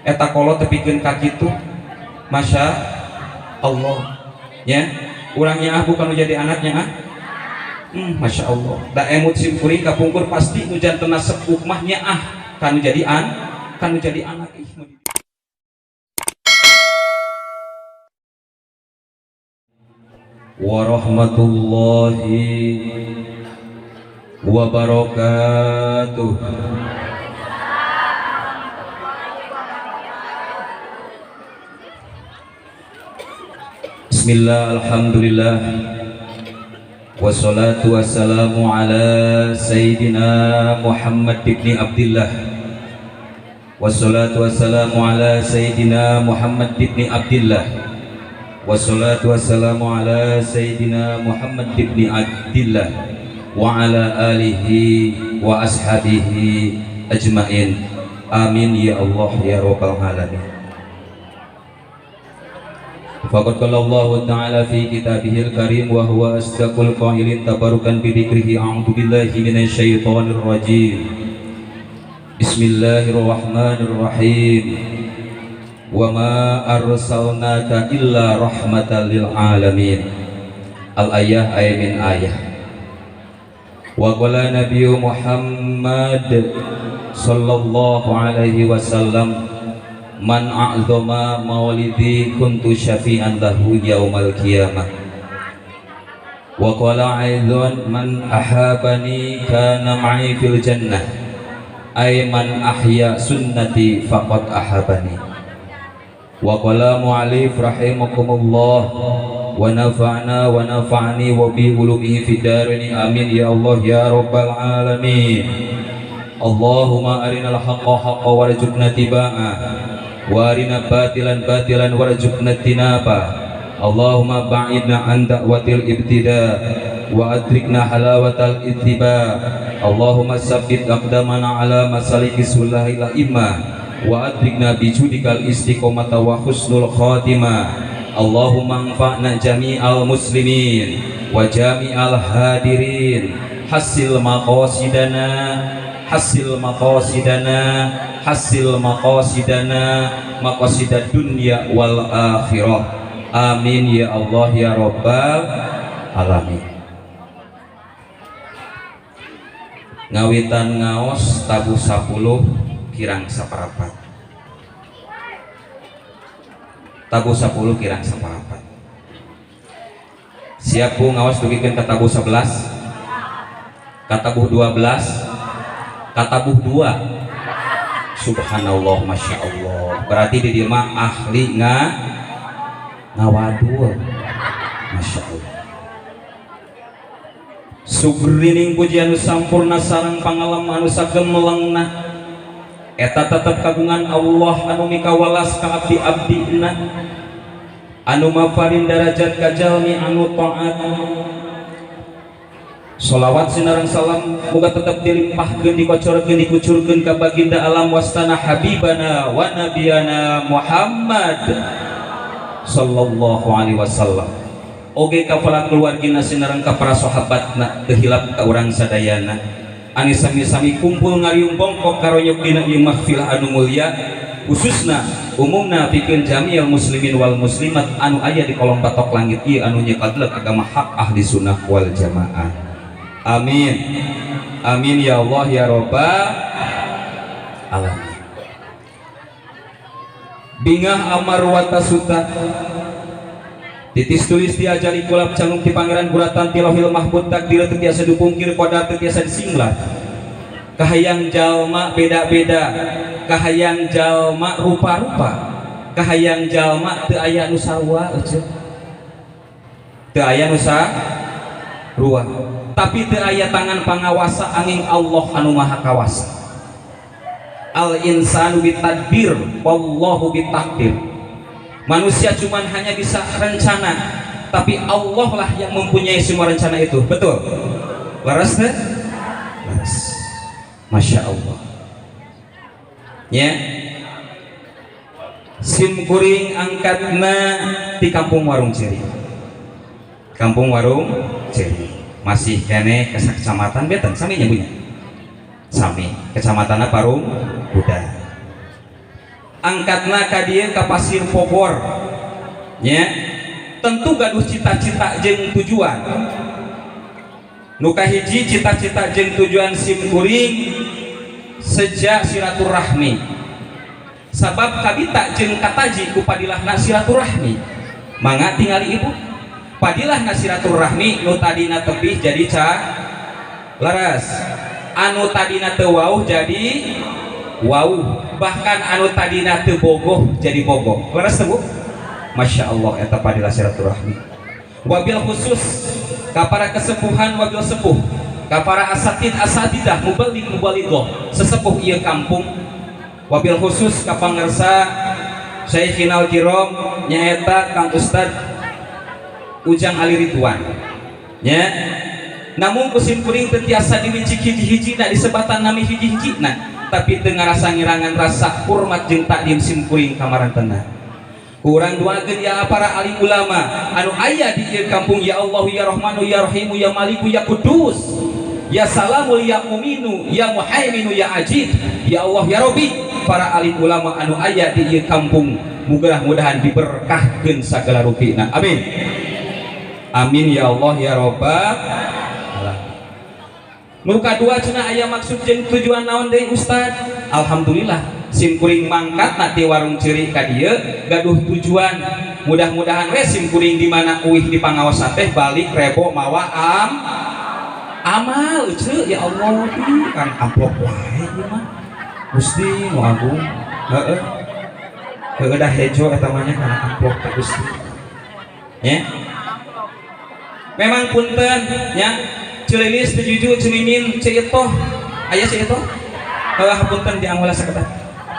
Eta kolot tepikeun ka kitu. Masya Allah. Ya, urangnya ah bukan nu jadi anaknya ah. Masya Allah. Da emut sim kuring kapungkur pasti nu jantena sepuh mah nyaah kanu jadi an, kanu jadi anak ih. Warahmatullahi wabarakatuh. Bismillah, alhamdulillah, wassalatu wassalamu ala Sayyidina Muhammad ibn Abdillah, wassalatu wassalamu ala Sayyidina Muhammad ibn Abdillah, wassalatu wassalamu ala Sayyidina Muhammad ibn Abdillah wa ala alihi wa ashabihi ajmain. Amin ya Allah ya rabbal alamin. Faqad qala Allahu ta'ala fi kitabihil karim wa huwa asdaqul qailin tabarukan bi dzikrihi. A'udzu billahi minasyaitonir rajim. Bismillahirrahmanirrahim. Wa ma arsalnaka illa rahmatan lil alamin. Al ayah ay min ayah. Wa qala nabiyyu Muhammad sallallahu alaihi wasallam, man a'zama maulidi kuntu syafi'an lahu yaumal qiyamah. Wa qala aidzan man ahabani kana ma'i fil jannah, ay man ahya sunnati faqad ahabani. Wa qala mu'alif rahimakumullah wa nafa'na wa nafa'ani wa bi ulumihi fid darini. Amin ya Allah ya rabbal alamin. Allahumma arinal haqqa haqqa warzuqna tiba'ah, wa arina batilan batilan warzuqna tinaba. Allahumma ba'idna an da'watil ibtida wa adrikna halawatal ittiba. Allahumma sabbit aqdamana ala masaliki sullahil imma wa adrikna bijudikal istiqomata wa husnul khatimah. Allahumma anfa'na jami'al muslimin wa jami'al hadirin. Hasil maqasidana, hasil maqasidana, hasil maqasidana, maqasidad dunya wal akhirah. Amin ya Allah ya rabbal alamin. Ngawitan ngaos tabuh 10 kirang saparapat. Tabuh 10 kirang saparapat. Siap bu ngaos dugikeun ka tabuh 11, ka tabuh 12, ka tabuh 2. Subhanallah, masya Allah. Berarti di dieu mah ahli ngawadul. Masya Allah. Sugrining pujian sampurna sareng pangalem anu sagemelengna eta tetep kagungan Allah anu mikawalas ka abdi-abdina, anu mafarin darajat ka jalmi anu taat. Sholawat sinareng salam muga tetep dilimpahkeun, dikocorkeun, dikucurkeun ka baginda alam wastana habibana wa nabiyana Muhammad sallallahu alaihi wasallam. Oge ka para keluargina sinareng ka para sahabatna, teu hilap ka urang sadayana. Ani sami-sami kumpul ngariung bongkok karonyok dina ieu mahfil anu mulia, khususna umumna pikeun jami'al muslimin wal muslimat anu aya di kolong batok langit ieu anu nyekadlek agama hak ahli sunnah wal jamaah. Amin. Amin ya Allah ya rabbal alamin. Bingah amar watasuta titis tulis diajari kulap calung ti pangeran guratan ti Lauhil Mahfud, takdir teu tiasa dipungkir, qadar teu tiasa disinglat. Kahayang jalma beda-beda, kahayang jalma rupa-rupa, kahayang jalma teu aya nu sarua eueuh. Teu aya nu sarua. Tapi teu aya tangan pangawasa angin Allah anu maha kawasa. Al insanu bitadbir wallahu bitakdir. Manusia cuman hanya bisa rencana, tapi Allah lah yang mempunyai semua rencana itu. Betul? Leres teh? Leres. Masya Allah. Ya. Sim kuring angkatna di Kampung Warung Ciri. Kampung Warung Ciri. Masih kene kecamatan beten sami nya punya. Sami, kecamatanna Parung Kuda. Angkatna ka dieu ka Pasir Bogor nya tentu gaduh cita-cita jeung tujuan. Nu kahiji cita-cita jeung tujuan sim kuring sejak silaturahmi. Sabab kabita jeung kataji ku padilahna silaturahmi. Mangga tingali ibu. Padilahna silaturahmi nu tadina tebih jadi ca laras. Anu tadina teu wauh jadi wauh. Bahkan anu tadina teu bogoh jadi bogoh. Leres teu Bu? Masya Allah eta padilah silaturahmi. Wabil khusus ka para kesepuhan wabil sepuh, ka para asatid asatidah mubalig mubalighah sesepuh ieu kampung. Wabil khusus ka pangersa Syekhina Kirom nyaeta Kang Ustad Ujang Ali Ridwan nya. Namun ku sim kuring teu tiasa diwicik hiji-hijina disebatan nami hiji-hijina, tapi teu ngarasa ngirangan rasa hormat jeung takdim sim kuring kamarantena. Kurang doakeun ya para alim ulama anu aya di ieu kampung, ya Allah ya Rahmanu ya Rahimu ya Maliku ya Kudus ya Salamul ya Muminu ya Muhaiminu ya Ajib ya Allah ya Rabbi. Para alim ulama anu aya di ieu kampung mudah-mudahan diberkahkeun sagala rupina. Amin amin ya Allah ya Rabbal alamin. Nu kadua cenah aya maksud jeung tujuan naon deui Ustad? Alhamdulillah sim kuring mangkatna ti warung ceurik ka dieu gaduh tujuan. Mudah-mudahan we sim kuring di mana uih di pangaosan teh balik rebo mawa amal ceu ya Allah kan amplop wae ieu mah. Gusti nu agung heeh heueuh dah hejo eta mah nya kana amplop teh Gusti nya. Memang punten nya Celilis, Cejuju, Cemimin, Ceitoh aya Ceitoh heuh punten dianggola sakedah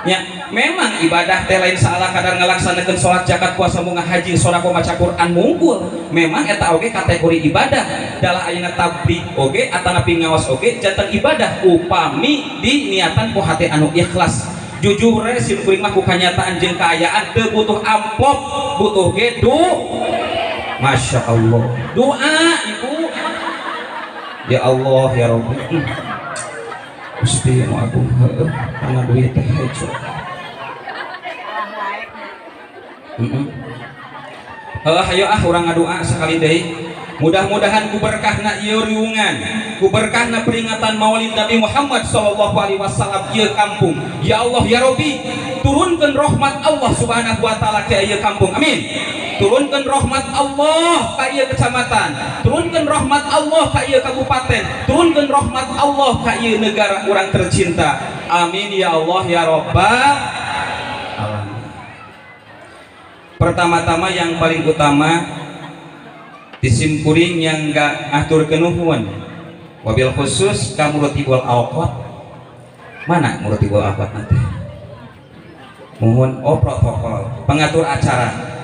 nya. Memang ibadah teh lain salah kadar ngalaksanakeun salat, zakat, puasa, munggah haji, sedekah, maca Quran mungkul. Memang eta oge kategori ibadah. Dalah ayeuna tabligh oge atanapi ngaos oge janten ibadah upami diniatan ku hate anu ikhlas. Jujur we sim kuring mah ku kanyataan jeung kaayaan teu butuh amplop, butuh ge Masya Allah. Doa ibu. Ya Allah ya Rabbi. Gusti nu agung heueuh kana duit teh hejo. Heeh. Heuh hayo ah urang ngadoa sakali deui. Mudah-mudahan ku berkahna ieu riungan, ku berkahna peringatan Maulid Nabi Muhammad sallallahu alaihi wasallam ieu kampung. Ya Allah ya Rabbi, turunkeun rahmat Allah Subhanahu wa taala ka ieu kampung. Amin. Turunkan rahmat Allah ka ieu kecamatan, turunkan rahmat Allah ka ieu kabupaten, turunkan rahmat Allah ka ieu negara urang tercinta. Amin ya Allah ya Rabbal alamin. Pertama-tama yang paling utama disimkuring yang enggak atur kenuhun wabil khusus ka murtibul awqat. Mana murtibul awqat nanti? Mohon oh protokol pengatur acara.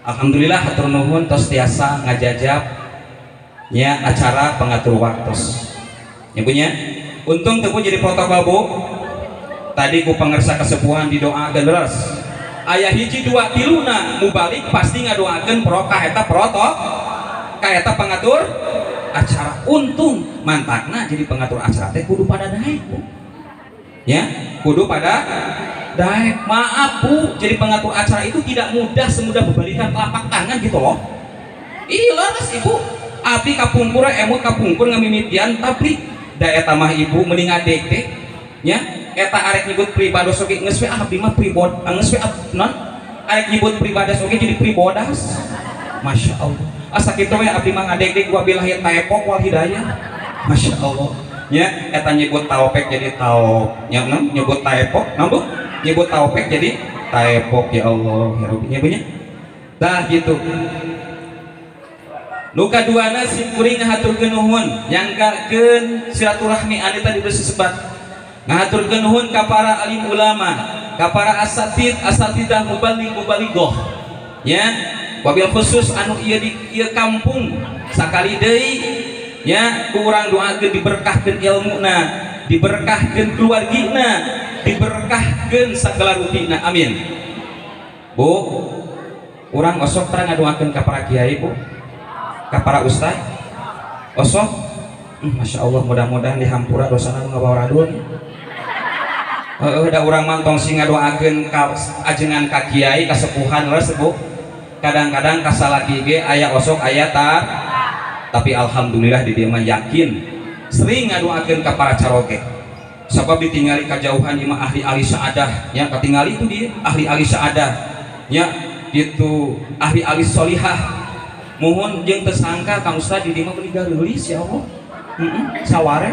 Alhamdulillah hatur nuhun tos tiasa ngajajab nya acara pengatur waktos. Nya punya untung teu jadi protokol Bu. Tadi ku pangersa kesepuhan didoakeun leres. Aya hiji dua tiluna mubalik pasti ngadoakeun prokah eta protok ka eta pengatur acara. Untung mantakna jadi pengatur acara teh kudu pada daek Bu. Ya, kudu pada daek. Maaf Bu, jadi pengatur acara itu tidak mudah semudah membalikan telapak tangan gitu loh. Iya leres Ibu. Abdi kapungkur emut kapungkur ngamimitian tabligh. Da eta mah Ibu mending ngadek-dek nya. Eta arek nyebut pribados oge geus we abdi mah pribod, geus we non arek nyebut pribados oge jadi pribodas. Masya Allah. Asa kitu we abdi mah ngadek-dek wabillahi taepok wal hidayah. Masya Allah. Nya eta nyebut taopek jadi taop. Nya non nyebut taepok, naon Bu? Nyebut taopek jadi taepok ya Allah ya Rabbi nya Bu nya. Dah gitu. Nu kaduana sim kuring ngahaturkeun nuhun nyanggakeun silaturahmi anu tadi geus disebat. Ngahaturkeun nuhun ka para alim ulama, ka para asatid, asatidah mubaligh mubalighah. Nya, wabil khusus anu ieu di ieu kampung sakali deui nya ku urang doakeun diberkahkeun ilmuna, diberkahkeun keluargina, diberkahkeun sagala rupina. Amin. Bu, urang osok tara ngadoakeun ka para kiai Bu, ka para ustad. Osok, Masya Allah mudah-mudahan dihampura dosana nu ngabawa radul. Heeh, da urang mah tong sing ngadoakeun ka ajengan ka kiai kasepuhan leres Bu. Kadang-kadang kasalaki ge aya osok aya tar. Tapi alhamdulillah di dieu mah yakin sering ngadoakeun ka para caroge. Sabab ditingali kajauhan ieu mah ahli-ahli saadah nya, katingali itu dia ahli-ahli saadah nya, gitu ahli-ahli solihah. Mohon jeung teu sangka Kang Ustad di dieu mah meuni gareulis ya Allah. Heeh, saware.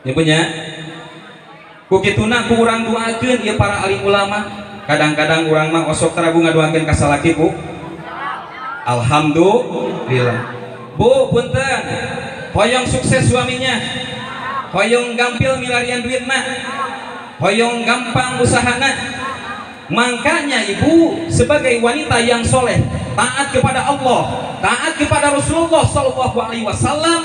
Ya punya. Ku kituna ku urang doakeun ieu para alim ulama. Kadang-kadang urang mah osok teragu ngadoakeun ka salaki Bu. Alhamdulillah. Bu punten. Hoyong sukses suaminya. Hoyong gampil milarian duitna. Hoyong gampang usahana. Makanya ibu sebagai wanita yang soleh, taat kepada Allah, taat kepada Rasulullah Shallallahu Alaihi Wasallam,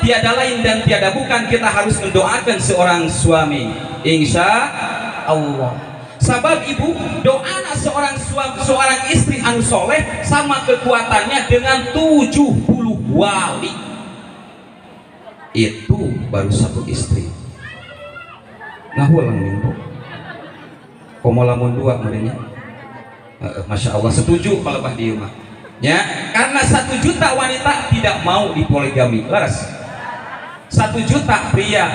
tiada lain dan tiada bukan kita harus mendoakan seorang suami, insya Allah. Sabab ibu doa seorang suami, seorang istri anu soleh sama kekuatannya dengan 70 wali. Itu baru satu istri. Ngahulang nih bu. Komo lamun dua merenya. Masya Allah setuju kalau bah di rumah. Ya, karena 1 juta wanita tidak mau dipoligami. Laras. 1 juta pria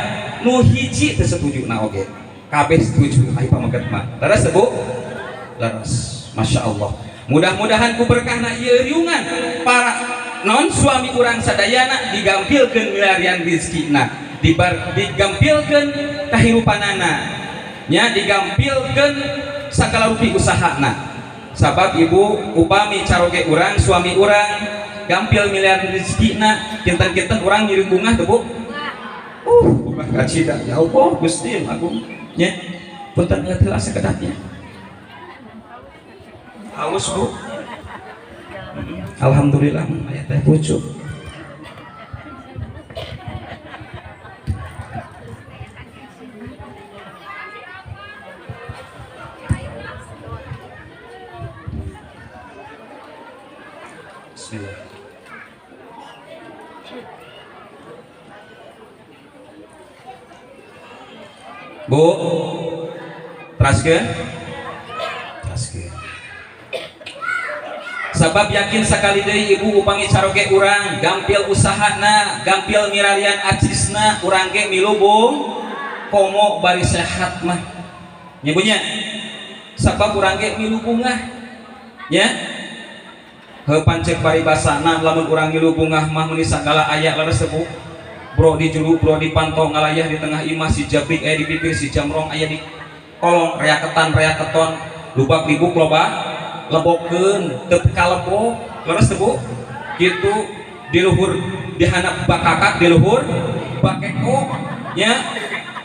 nu hiji teu setuju na oge. Kabeh setuju ai pameget mah. Laras Bu? Laras. Masya Allah. Mudah-mudahan ku berkahna ieu riungan para non suami urang sadayana digampilkeun milarian rezekina, digampilkeun kahirupanana. Nya digampilkeun sagala rupi usahana. Sabab ibu upami caroge urang suami urang gampil miliar rezekina, kinten-kinten urang ngiring bungah teu Bu? Bungah kacida ya Allah Gusti agung nya. Punten ieu teh sakedapnya. Haus Bu. Alhamdulillah aya teh pucuk. Bismillah. Bu, teraskeun? Teraskeun. Sabab yakin sakali deui ibu upami caroge urang gampil usahana, gampil mirarian acisna, urang ge milu bung komo bari sehat mah. Nya Bu nya. Sabab urang ge milu bungah. Nya. Heuh pancek paribasana lamun urang ngilu bungah mah meuni sagala aya leres teu Bu. Bro di juru, bro di panto ngalayah di tengah imah, si jabrik aya di bibir, si jamrong aya di kolong, rea ketan, rea keton, lubak libuk loba lebokeun, teu kalebok, leres teu Bu? Kitu di luhur dihandap bakakak di luhur bakeko nya.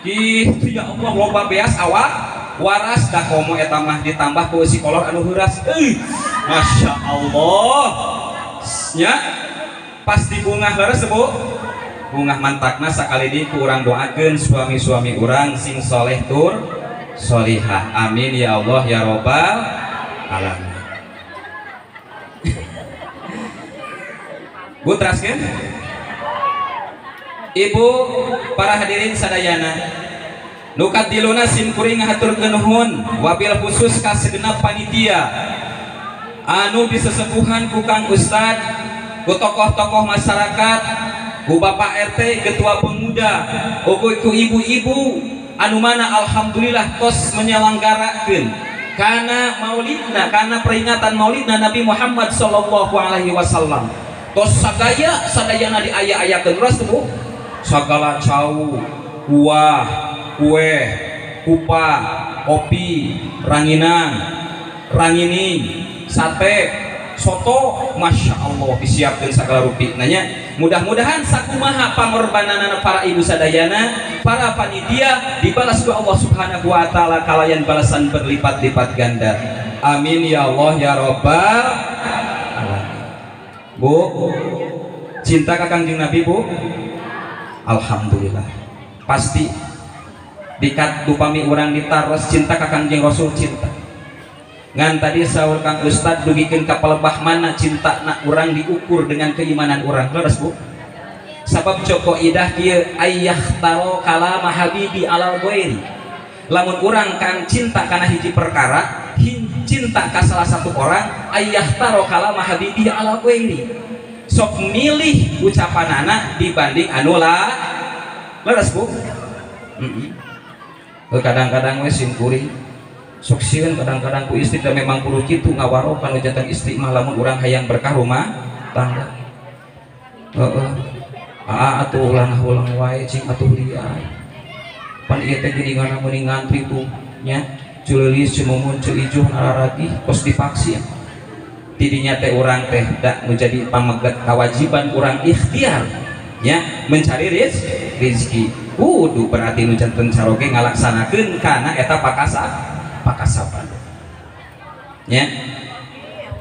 Kitu ya Allah loba beas awak waras da komo eta mah ditambah ku si kolor anu heuras. Masya Allah nya pasti bungah leres teu Bu? Bungah mantakna sakali deui ku urang doakeun suami-suami urang sing soleh tur solihah. Amin ya Allah ya robbal alamin. Bu teraskeun? Ibu para hadirin sadayana, nu katiluna sim kuring ngahaturkeun nuhun wabil khusus ka segenap panitia anu disesepuhan ku Kang Ustad, ku tokoh-tokoh masyarakat, ku Bapak RT, Ketua Pemuda, uga ku ibu-ibu anu mana alhamdulillah tos menyelenggarakeun kana maulidna, kana peringatan maulidna Nabi Muhammad sallallahu alaihi wasallam. Tos sadaya sadayana diaya-ayakeun ros Bu. Sagala cau, kuah, kue, kupa, kopi, ranginang, rangining, sate, soto, masya Allah disiapkan segala rupi. Nanya, mudah-mudahan sakumaha pangorbananana para ibu sadayana, para panitia dibalas ku Allah Subhanahu wa taala kalayan balasan berlipat-lipat ganda. Amin ya Allah ya robbal alamin. Bu, cinta ka Kangjeng Nabi Bu? Alhamdulillah. Pasti dikat upami urang ditaros cinta ka Kangjeng Rasul cinta. Ngan tadi saur Kang Ustad dugikeun ka palebah mana cinta nak urang diukur dengan keimanan urang. Leres Bu? Sabab coko idah kieu, ayyahtaro kalama habibi alal ghairi. Lamun urang kang cinta kana hiji perkara, cinta ka salah satu orang, ayyahtaro kalama habibi alal ghairi, sok milih ucapanana dibanding anu la. Leres, Bu? Kadang-kadang we simkuring sok sieun kadang-kadang ku istri, dan memang kudu kitu ngawarokan jantan istri mah lamun urang hayang berkah rumah tangga. Heeh, aa, atuh ulah ulang wae, cing atuh liar pan ieu teh geuningan meuning ngantri tuh nya, Ceu Leulis, Ceu Mumun, Ceu Ijuh nararagi kos divaksin. Tidinya teh urang teh da menjadi pameget kewajiban urang ikhtiar nya mencari rizki, kudu berarti nu janten caroge ngalaksanakeun kana eta pakasaban nya.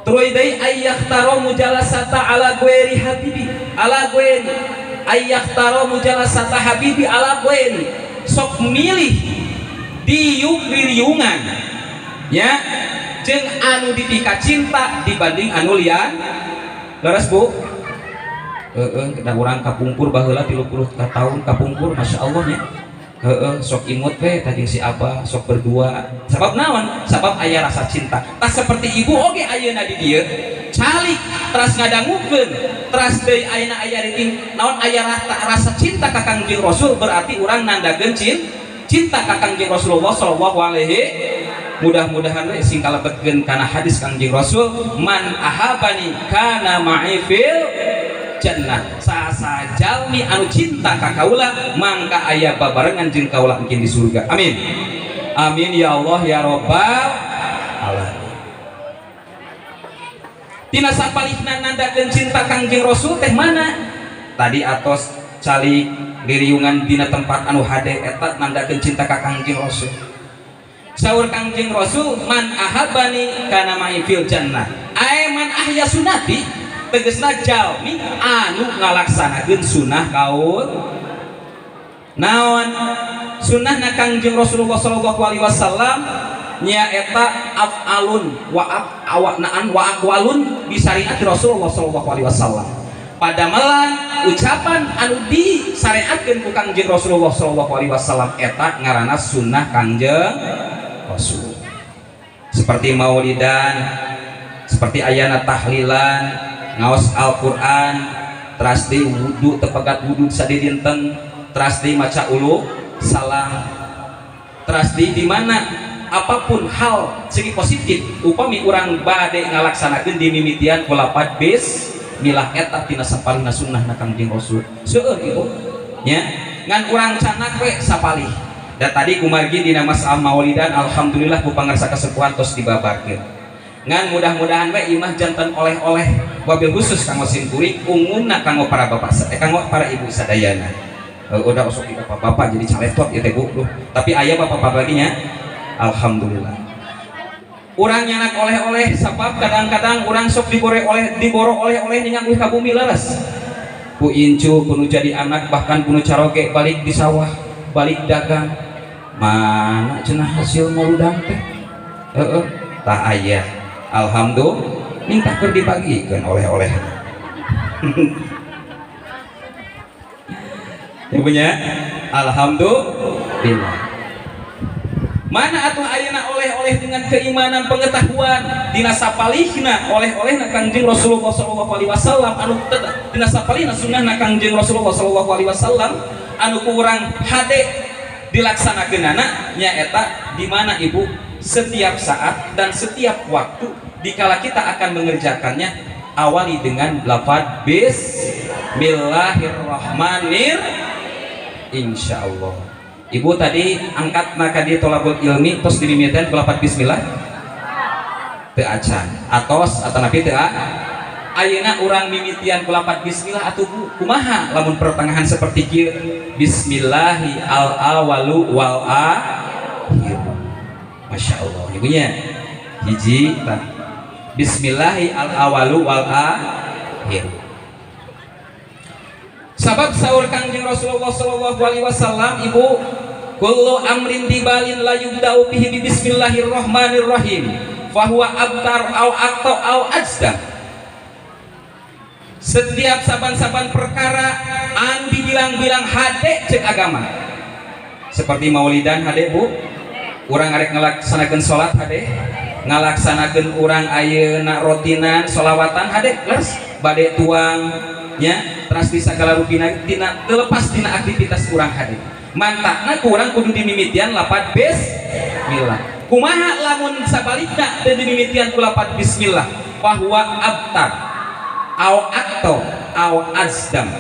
Tuluy deui, ayyahtaro mujalasata ala ghairi habibi ala ghairi, ayyahtaro mujalasata habibi ala ghairi, sok milih diuk ririungan ya jeung anu dipika cinta dibanding anu lian. Leres, Bu? Heeh, da urang kapungkur baheula 30 tahun kapungkur, Masya Allah nya. Heeh, sok imut we tadi si abah sok berdua. Sabab naon? Sabab aya rasa cinta. Tas seperti ibu oge ayeuna di dieu calik teras ngadangukeun, teras deui ayeuna aya di naon, aya rasa cinta ka Kangjeng Rasul, berarti urang nandakeun cinta ka Kangjeng Rasulullah sallallahu alaihi. Mudah-mudahan we sing kalebetkeun kana hadis Kangjeng Rasul, man ahabani kana ma'i fil jannah, sasa jalmi anu cinta ka kaula mangka aya babarengan jeung kaula engkin di surga. Amin, amin ya Allah ya robbal alamin. Tina sapalihna nandakeun cinta Kangjeng Rasul teh mana tadi, atos calik diriungan dina tempat anu hade, eta nandakeun cinta ka Kangjeng Rasul. Saur Kangjeng Rasul, man ahabani kana ma'i fil jannah, ae man ahya sunati, tegesna jalmi anu ngalaksanakeun sunah kaul. Naon sunnahna Kangjeng Rasulullah sallallahu alaihi wasallam? Nyaeta af'alun wa awanaan wa aqwalun bi syariat Rasulullah sallallahu alaihi wasallam, padamelan ucapan anu disyariatkeun ku Kangjeng Rasulullah sallallahu alaihi wasallam, eta ngaranna sunnah Kangjeng Rasul. Seperti maulidan, seperti ayana tahlilan, ngaos Al-Qur'an, teras di wudu tepegat wudu sadidinten, teras di maca ulu salam, teras di mana apapun hal segi positif upami urang bade ngalaksanakeun dimimitian ku lapad bismillah, eta tina sapalihna sunnah na Kangjeng Rasul. Seueur, Ibu nya, ngan urang canak we sapalih. Da tadi kumargi dina masalah maulidan, alhamdulillah ku pangarsa kasepuhan tos dibabarkeun. Ngan mudah-mudahan we imah janten oleh-oleh, wabil khusus kanggo simkuring, umumna kanggo para bapak, kanggo para ibu sadayana. Udah osok di bapak-bapak jadi caletot ya teh, Bu. Duh, tapi aya bapak-bapak lagi nya, alhamdulillah. Urang nyanak oleh-oleh sabab kadang-kadang urang sok dibore oleh, diboro oleh-oleh ningang ka bumi. Leres ku incu kudu jadi anak, bahkan kudu caroge balik di sawah, balik dagang, mana cenah hasil ngoludang teh? Heeh, tah aya, alhamdulillah, minta keur dibagikeun oleh-oleh ibunya, alhamdulillah. Mana atuh ayeuna oleh-oleh dengan keimanan, pengetahuan dina sapalihna oleh-olehna Kangjeng Rasulullah sallallahu alaihi wasallam, anu dina sapalihna sunnahna Kangjeng Rasulullah sallallahu alaihi wasallam anu ku urang hade dilaksanakeunana, nyaeta di mana, Ibu? Setiap saat dan setiap waktu dikala kita akan mengerjakannya, awali dengan lafaz bismillahirrahmanir. Insyaallah Ibu tadi angkat maka dia tolabul ilmi terus dimimitan ku lafaz bismillah teu acan atos atau napi teu. Ayeuna urang mimitian ku lafaz bismillah atuh, Bu. Kumaha lamun pertengahan seperti kieu, bismillahi al awalu wal akhir? Masya Allah, ibunya hiji tah, bismillahi al awalu wal akhir. Sabab saur Kangjeng Rasulullah sallallahu alaihi wasallam, Ibu, kullu amrin dibalin la yubda'u bihi bi bismillahirrahmanirrahim fahuwa abtar au aqta au ajdam. Setiap saban-saban perkara anu dibilang-bilang hade cek agama, seperti maulidan hade, Bu. Urang arek ngalaksanakeun salat hade, ngalaksanakeun urang ayeuna rotinan solawatan hade, leres bade tuang nya, teras di sagala rupina tina terlepas tina aktivitas urang hade. Mantakna ku urang kudu dimimitian lapad bismillah. Kumaha lamun sabalikna teu dimimitian ku lapad bismillah? Bahwa abtar au akto au azdam.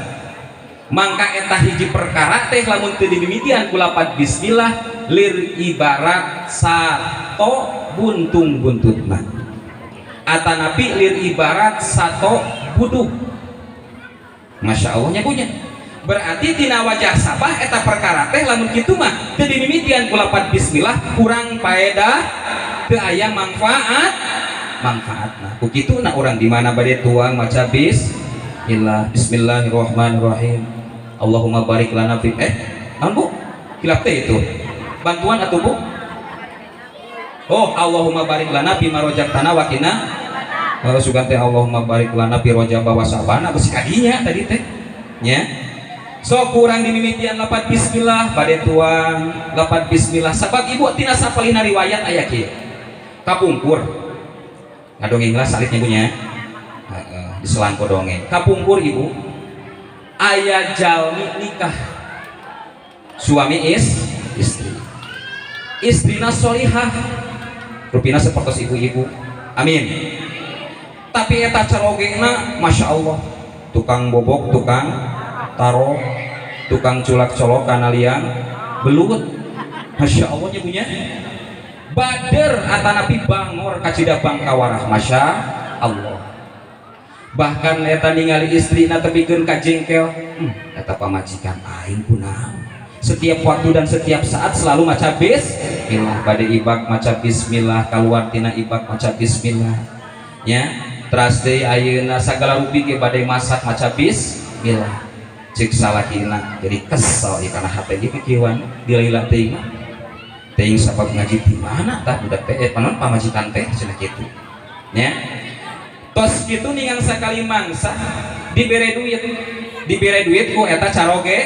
Mangka eta hiji perkara teh lamun teu dimimitian ku lapad bismillah lir ibarat sato buntung buntutna, atanapi lir ibarat sato buduk. Masya Allah nya punya. Berarti tina wajah sabah eta perkara teh lamun kitu mah teu dimimitian ku lapad bismillah kurang paedah, teu aya manfaatna. Ku kitu na urang di mana bade tuang maca bismillah. Bismillahirrahmanirrahim, Allahumma barik lana fi naon, Bu? Hilap teh itu bantuan atau, Bu? Oh, Allahumma barik lana fi ma rozaqtana wa qina. Oh, sugan teh Allahumma barik lana fi rajab wa sya'bana besi kadinya tadi teh nya. So kurang dimimitian lapad bismillah, bade tuang lapad bismillah. Sabab, Ibu, tina sapalihna riwayat aya kieu. Kapungkur ngadongeng lah salitnya punya di selangko dongeng. Kapungkur, Ibu, aya jalmi nikah suami istri, istrina solihah, rupina seperti ibu-ibu, amin. Tapi eta carogena masya Allah, tukang bobok, tukang taro, tukang culak colok kana liang belut. Masya Allah nya punya bader atanapi bangor kacida bangkawarah, masya Allah. Bahkan eta ningali istrina tepikeun ka jengkel, eta pamajikan aing kunaon setiap waktu dan setiap saat selalu maca bismillah, bade ibak maca bismillah, keluar tina ibak maca bismillah nya, teras deui ayeuna sagala rupi ge bade masak maca bismillah. Cek salakina jadi kesel ieu kana hate ge kikieuan dilila teuing mah, teuing sabab ngaji di mana tah budak teh, panon pamajikan teh cenah kitu nya. Tos kitu ningang sakali mangsa dibere duit, dibere duit ku eta caroge.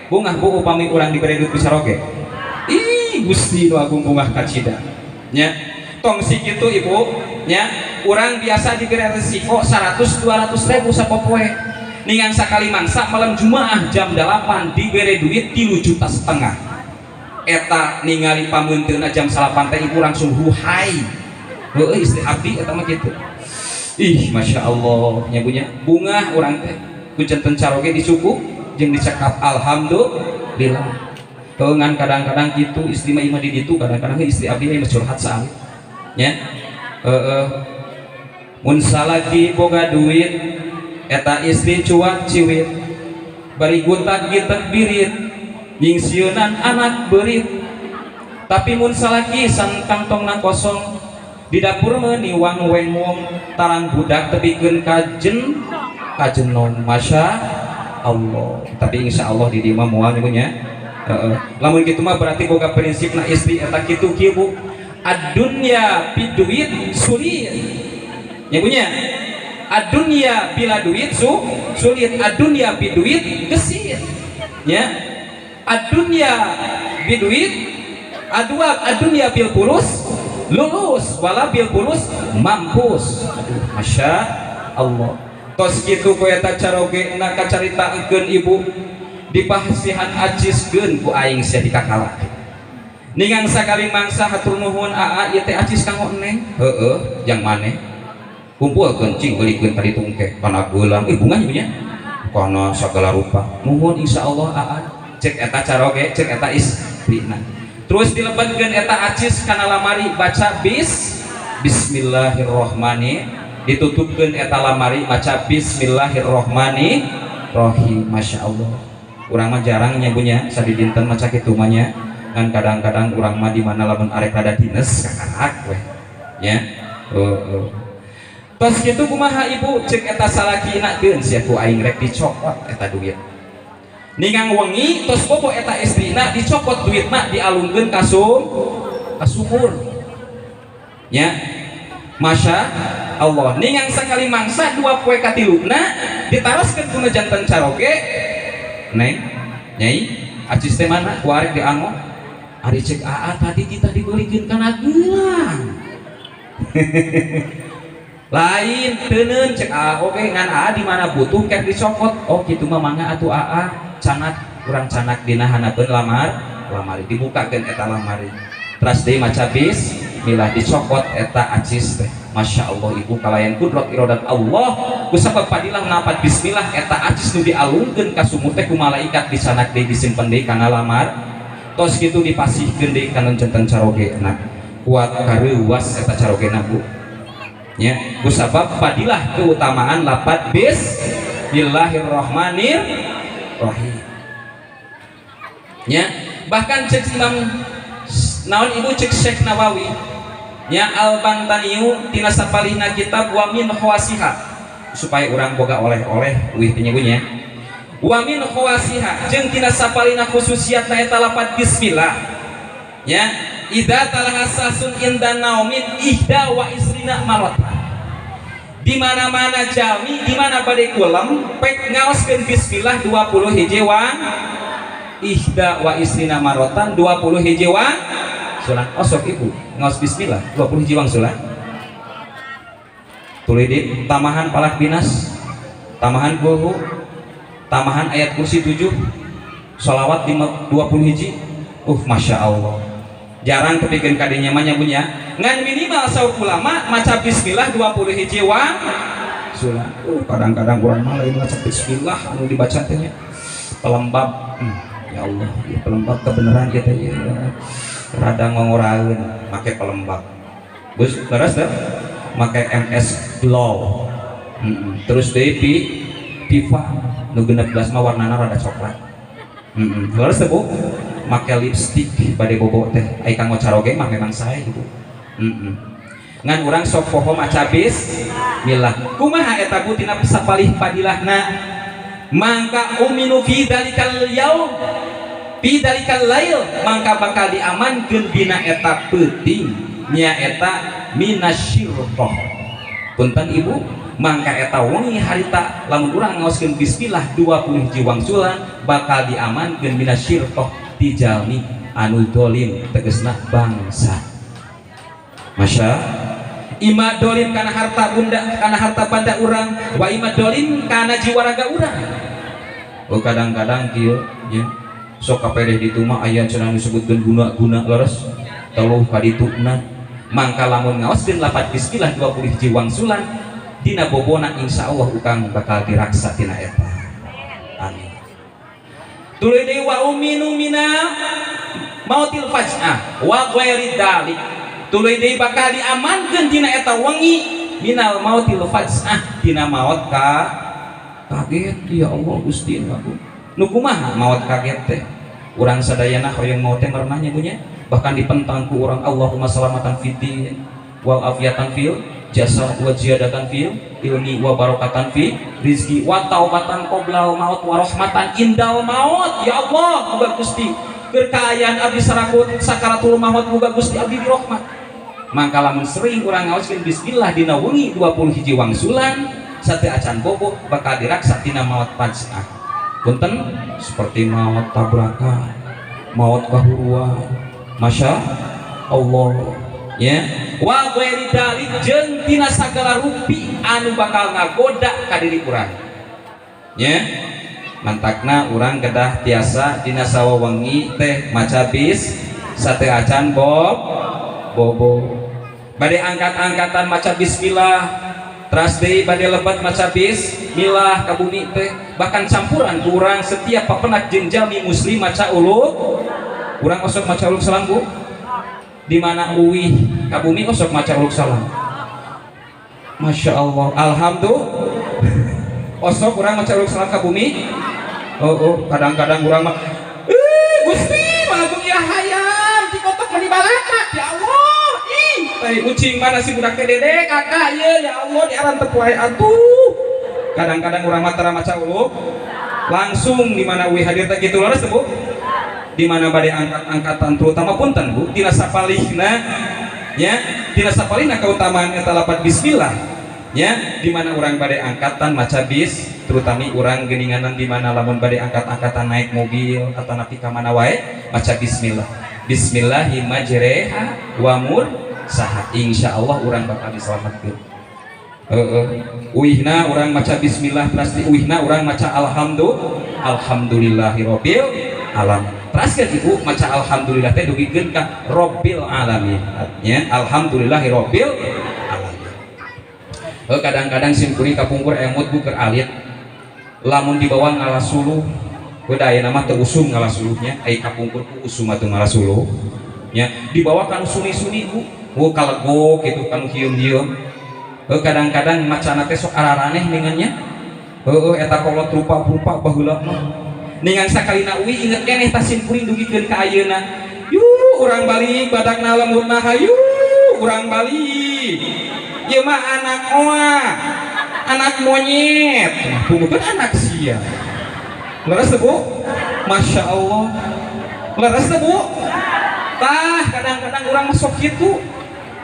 Bungah, Bu, upami urang dibere duit ku caroge? Ih, Gusti nu agung, bungah kacida nya. Tong si kitu, Ibu nya, urang biasa dibere resiko 100 200 ribu sapopoe. Ningang sakali mangsa malam Jumaah jam 8 dibere duit 3,5 juta. Eta ningali pameunteuna jam 9 teh, Ibu, langsung huhai. Heueuh, istri abdi eta mah kitu. Ih, masya Allah nya punya, bungah urang teh ku janten caroge disuku jeung dicekap alhamdulillah. Ngan kadang-kadang gitu istri mah imah di ditu, kadang-kadang istri abdi mah curhat saalit nya. Heeh, mun salaki boga duit eta istri cuak ciwit, bari gutak gitek birit, nyingsieunan anak beurit. Tapi mun salaki sang kantongna kosong, di dapur meuni wang weng wong, tarang budak tepikeun kajen kajenon. Masya Allah. Tapi insya Allah di dieu mah moal nya. Heeh, lamun kitu mah berarti boga prinsip na istri eta kitu kieu, Bu. Ad-dunya biduit sulit nya punya, ad-dunya bila duit sulit, ad-dunya biduit gesit ya, ad-dunya biduit adua, ad-dunya bil pulus lulus, wala bil pulus mampus. Aduh, masya Allah. Tos kitu ku eta caroge na kacaritakeun, Ibu, dipasihan aciskeun ku aing sia dikakalaki. Ningang sakali mangsa, hatur nuhun aa, ieu teh acis kanggo neng. Heueuh, jang maneh kumpulkeun cing beulikeun ka ditu engke kana geulang. Ih, bungah nya kana sagala rupa. Nuhun, insyaallah aa, cek eta caroge, cek eta istrina. Terus dilebetkeun eta acis kana lamari, baca bismillahirrohmani, ditutupkeun eta lamari maca bismillahirrohmanirrohim. Masya Allah, urang mah jarang nya sadidinten maca kitu mah nya. Kan kadang-kadang urang mah di mana lamun arek rada dines kakarak weh nya. Heeh, tos kitu kumaha, Ibu? Cek eta salakina, keun sia ku aing rek dicokot eta duit. Ningang wengi tos bobo eta istrina, dicokot duitna, dialungkeun ka sumur nya. Masya Allah ningang sakali mangsa 2 poe katiluna ditaroskeun kuna janten caroge neng nyai acis teh mana ku arek diango ari cek aa tadi kita dibelikeun kana gelang lain teuneun cek aa oge ngan aa di mana butuh kek dicokot oh kitu mah mangga atuh aa canak urang canak dina hanapeun lamari dibukakeun eta lamari teras deui maca bismillah dicokot eta acis teh. Masya Allah ibu kalayan kudrat iradat Allah kusabab padilah napat bismillah eta acis nu dialungkeun ka sumur teh ku malaikat disanak deui disimpen deui kana lamar tos kitu dipasihkeun deui kana janten carogena kuat kareuwas eta carogena bu nya kusabab padilah keutamaan lapat bismillahirrahmanirrahim nya. Bahkan cek Imam naon ibu cek Syekh Nawawi nya Al-Bantaniu tina sapalihna kitab wa min khawasiha supaya urang boga oleh-oleh wih penyebunya wa min khawasiha jeung tina sapalihna khususiatna eta lapat bismillah nya idza talahasasun inda naumin ihda wa isrina marota di mana-mana jalmi di mana bade kulem pek ngaoskeun bismillah 20 hiji wang ihda wa isrina marotan 20 hiji wang sulan. Osok ibu ngaos bismillah 20 hiji wangsulan tuluy di tamahan palak binas tamahan kulhu tamahan ayat kursi 7 sholawat 20 hiji. Masya Allah jarang kepikeun kadinya mah nya ngan minimal saur ulama maca bismillah 20 hiji wangsulan. Kadang-kadang urang mah lain maca bismillah anu dibaca teh nya pelembab. Ya Allah ya pelembab kebenaran kita ya rada ngongoraeun make pelembab bus leres teh make MS Glow. Terus deui Viva nu 16 mah warnana rada coklat. Leres teh bu make lipstick bade bobo teh ai kanggo caroge mah memang sae ibu. Ngan urang sok poho maca bismillah kumaha eta bu tina sapalih padilahna mangka uminu fi dalikal yaum fi dalikal lail mangka bakal diamankeun dina eta peuting nyaeta minasyirqah. Punten ibu mangka eta wengi harita lamun urang ngaoskeun bismillah 20 hiji wangsulan bakal diamankeun minasyirqah ti jalmi anu dolim tegesna bangsa. Masya ima dolim kana harta bunda kana harta banda urang wa ima dolim kana jiwa raga urang. Oh kadang-kadang kieu nya sok kapedeh ditu mah aya cenah disebutkeun guna-guna leres teluh ka dituna mangka lamun ngaoskeun lapat bismillah 20 hiji wangsulan dina bobona insyaallah ukang bakal diraksa tina eta. Amin. Tuluy deui wa uminu mina mautil faj'ah wa ghairi dalik. Tuluy deui bakal diamankeun dina eta wengi minal mautil faj'ah dina maot ka kaget ya Allah Gusti aku. Nu kumaha maot kaget teh? Urang sadayana hoyong maot teh merenah nya punya bahkan dipentang ku urang Allahumma salamatan fid din wal afiatan fil jasad wa ziyadatan fil ilmi wa barakatan fi rizki wa taubatan qoblal maut wa rahmatan indal maut. Ya Allah muga Gusti keur kaayaan abdi sarakut sakaratul maut muga Gusti abdi dirahmat. Mangka lamun sering urang ngaoskeun bismillah dina wengi 20 hiji wangsulan sate acan bobo bakal diraksa tina maut faj'ah. Punten seperti maut tabrakan, maut kahuruan. Masya Allah ya wa ghairi dalik jeung tina sagala rupi anu bakal ngagoda ka diri urang nya. Mantakna urang kedah tiasa dina sawawengi teh maca bis sate acan bob bobo bade angkat-angkatan maca bismillah teras deui bade lebat maca bismillah ka bumi teh bahkan campuran ku urang setiap papenak jeung jalmi muslim maca uluk urang osok maca uluk salam bu di mana uwih ka bumi osok maca uluk salam. Masya Allah alhamdulillah osok urang maca uluk salam ka bumi. Oh kadang-kadang urang mah Gusti malagung ya hayam dikotok meni balakak ya Allah ih teh ucing mana si budak teh dede kakak ye ya Allah diarantep wae atuh. Kadang-kadang urang mah tara maca uluk langsung di mana uwih hadir teh kitu leres teh bu di mana bade angkat-angkatan terutama punten bu tina sapalihna Nya tina sapalina kautamaan eta lapat bismillah nya di mana urang bade angkatan maca bis terutami urang geuninganan di mana lamun bade angkat-angkatan naik mobil atau napi ka mana wae maca bismillah. Bismillahi majreha wa mursaha, insyaallah urang bakal diselamatkeun. Heeh, uihna urang maca bismillah teras di uihna urang maca alhamdulillahirabbil alamin. Teraskeun ibu maca alhamdulillah teh dugikeun ka robbil alamin nya, alhamdulillahirabbil alamin. Heuh, kadang-kadang sim kuring kapungkur emut bu keur alit lamun dibawa ngalas suluh, beda ayeuna mah teu usum ngalas suluhnya, ai kapungkur ku usum atuh ngalas suluh nya, dibawa kanu suni-suni bu, oh kalegok gitu kanu hieum-hieum. Heuh, kadang-kadang macana teh sok araraneh ningannya. Heuh, eta kolot rupa-rupa baheula mah ningan sakalina uwi inget keneh tah sim kuring dugikeun ka ayeuna. Yuh urang balik badakna lemutna, hayu urang balik ieu mah anak oa anak monyet bukan anak sia. Leres teu bu? Masya Allah, leres teu bu? Tah kadang-kadang urang masuk kitu,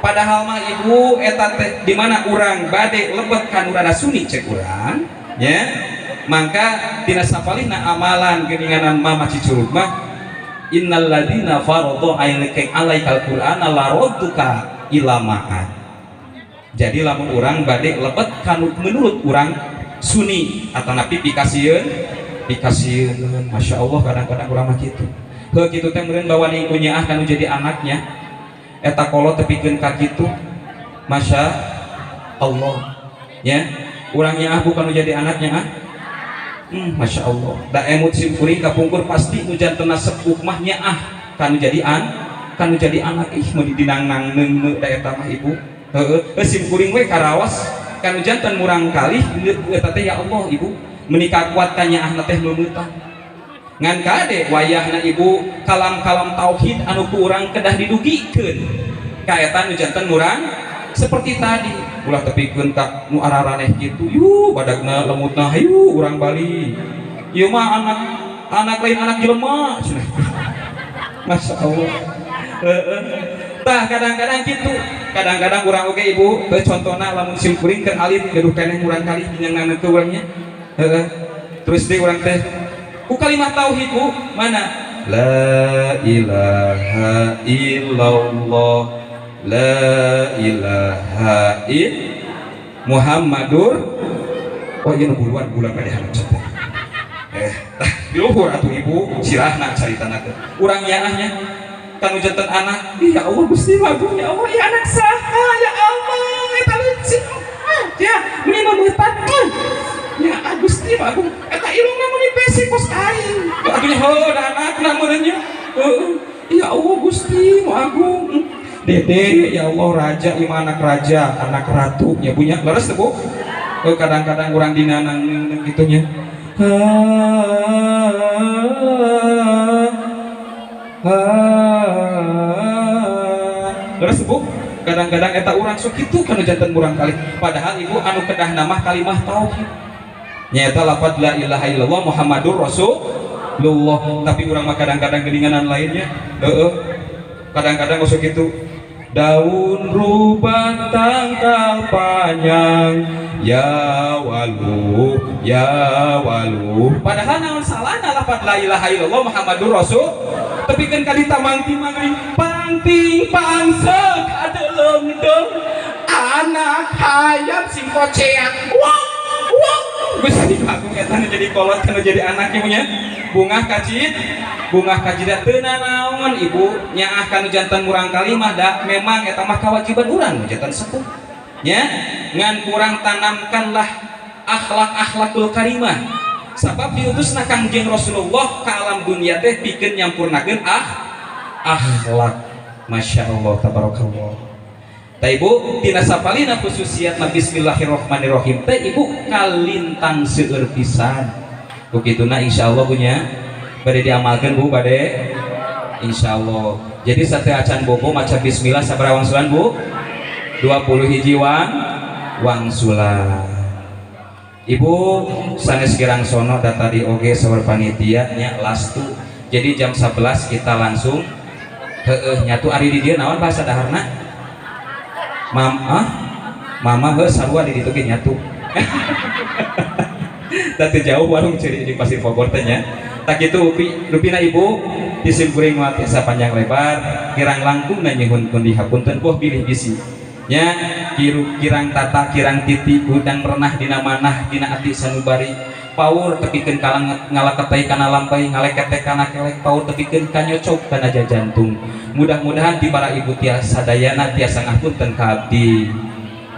padahal mah ibu eta teh di mana urang bade lebet ka nu rada suni cek urang nya, mangka tina sapalihna amalan geuninganan mama cicurug mah innal ladina faradu alaikal qur'ana laradduka ila ma'ad. Jadi lamun urang bade lebet kanu menurut urang suni atau napi pikasieun pikasieun, Masya Allah kadang-kadang urang mah kitu. Heuh kitu teh meureun bawa ku nyaah kanu jadi anaknya eta kolot tepikeun ka kitu, Masya Allah nya, urang nyaah bukan nu jadi anaknya ah. Masya Allah da emut sim kuring kapungkur pasti nu jantena sepuh mah nyaah kanu jadi an kanu jadi anak, ih mun dinang-nang neung da eta mah ibu. Heeh, sim kuring we karawas kanu janten murang kalih eta teh, ya Allah ibu menikah kuat ka nyaahna teh meumeutan ngan kade wayahna ibu kalam-kalam tauhid anu ku urang kedah didugikeun ka eta nu janten murang seperti tadi ulah tepikeun ka nu araraneh kitu, yuh badagna lemutna hayu urang balik ieu mah anak anak lain anak jelema cenah. Masya Allah. Heeh, tah kadang-kadang gitu, kadang-kadang urang oge ibu teu, contona lamun sim kuring keur alit gaduh keneh murang kalih dinyangan teu urangnya. Heeh, terus deui urang teh ku kalimat tauhid bu, mana la ilaha illallah la ilaha il Muhammadur, oh iya nu buluan bulan pada hanap teh tah di luhur atuh ibu sirahna caritana teh urang nyaahnya kanu janten anak, ya Allah Gusti agung ya Allah ya anak saha ya Allah eta lucu ya meuni mameutan ya Gusti agung eta irungna meuni besi kos aing atuh nya heuh da anakna meureun nya heuh ya Allah Gusti agung dede ya Allah raja ieu mah anak raja anak ratu nya punya leres teu bu. Kadang-kadang urang dinanang kitu nya terus bu, kadang-kadang eta urang sok kitu kanu janten murang kalih, padahal ibu anu kedah nama kalimah tauhid nyaeta lafaz la ilaha illallah Muhammadur Rasulullah, tapi urang mah kadang-kadang geuninganan lainnya. Heeh, kadang-kadang masuk kitu daun ruban tangkal panjang ya walu ya walu, padahal naon salahna lafaz la ilaha illallah Muhammadur Rasul, tapi kan kali tamang timang pangting pangsek adeleng deng anak hayam sing koceak wah wah Gusti agung eta nu jadi kolot nu jadi anaknya punya bungah kacid bungah kajidat teu nanaon ibu nyaah kanu jantan murang kali mah da memang eta mah kewajiban urang nu jantan sepuh nya, ngan kurang tanamkanlah akhlak-akhlakul karimah sabab diutusna Kangjeng Rasulullah ka alam dunia teh pikeun nyampurnakeun akhlak. Masya Allah tabarakallah. Tah ibu tina sapalina khususiat bismillahirrahmanirrahim teh ibu kalintang seueur pisan. Kukituna insyaallah punya bade diamalkeun bu, bade insyaallah. Jadi sate acan bobo maca bismillah sabaraha wangsulan bu? 20 hiji wangsulan. Ibu sanes kirang sono da tadi oge saur panitia nya lastu. Jadi jam 11 kita langsung heueuh nyatu ari di dieu naon bahasa daharna? Mam ah mama heuh sarua di ditu ge nyatu. Da teu jauh warung ceuri jeung Pasir Bogor teh nya. Tak kitu rupina ibu disim kuring mah tiasa panjang lebar kirang langkungna nyuhunkeun dihapunten boh bilih bisi nya kirang tata kirang titi gudang pernah dina manah dina ati sanubari paur tepikeun kalanget ngalaketai kana lampai ngalekete kana kelek paur tepikeun kanyocok kana jajantung. Mudah-mudahan di para ibu tiasa dayana tiasa ngapunten ka abdi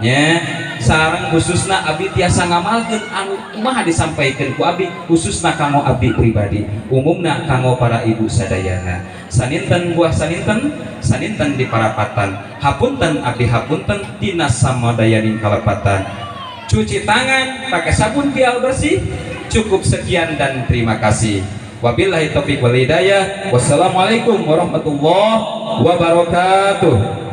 nya sareng khususna abdi tiasa ngamalkeun anu kumaha disampaikeun ku abdi khususna kanggo abdi pribadi umumna kanggo para ibu sadayana. Saninten buah saninten saninten di parapatan hapunten abdi hapunten tina samadayaning kalepatan. Cuci tangan pakai sabun biar bersih. Cukup sekian dan terima kasih. Wabillahi taufiq wal hidayah. Wassalamualaikum warahmatullahi wabarakatuh.